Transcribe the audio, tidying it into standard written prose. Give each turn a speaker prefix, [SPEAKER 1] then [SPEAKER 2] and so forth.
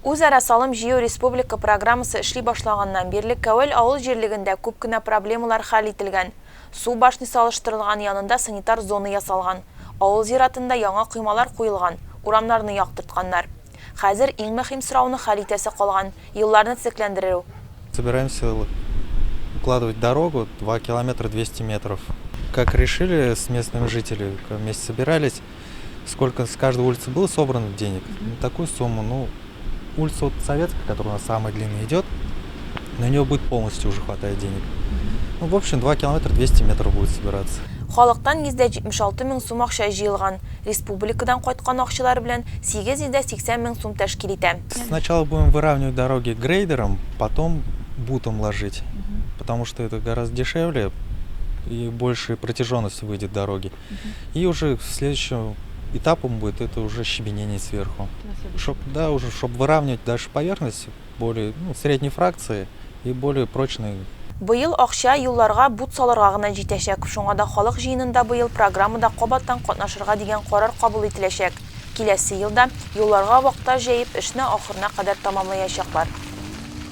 [SPEAKER 1] Үзара салым җыю республика программасы эшли башлаганнан бирле Кәвәл авыл җирлегендә күп кенә проблемалар хәл ителгән. Су башнясы алыштырылган, янында санитар зона ясалган. Авыл зиратында яңа коймалар куелган, урамнарны яктыртканнар. Хәзер иң мөһим сорауны хәл итәсе калган, юлларны төзекләндерү.
[SPEAKER 2] Собираемся укладывать дорогу 2 километра 200 метров. Как решили с местными жителями, вместе собирались, сколько с каждой улицы было собрано денег, на такую сумму, ну, улица вот Советская, которая у нас самая длинная идет, на нее будет полностью уже хватает денег. Ну, в общем, 2 километра 200 метров будет собираться.
[SPEAKER 1] Халыктан 176 мең сум акча җыелган. Республикадан кайткан акчалар белән 880 мең сум тәшкил итә.
[SPEAKER 2] Сначала будем выравнивать дороги грейдером, потом бутом ложить, потому что это гораздо дешевле и больше протяженность выйдет дороги. И уже следующим этапом будет это уже щебенение сверху. Чтоб, да, уже, чтобы выравнивать дальше поверхность более, ну, средней фракции и более прочной.
[SPEAKER 1] Быел акча юлларга бут салырга гына җитәчәк. Шуңа да халык җыенында быел программада кабаттан катнашырга дигән карар кабул ителәчәк. Киләсе елда юлларга вак таш җәеп, эшне ахырына кадәр тәмамлаячаклар.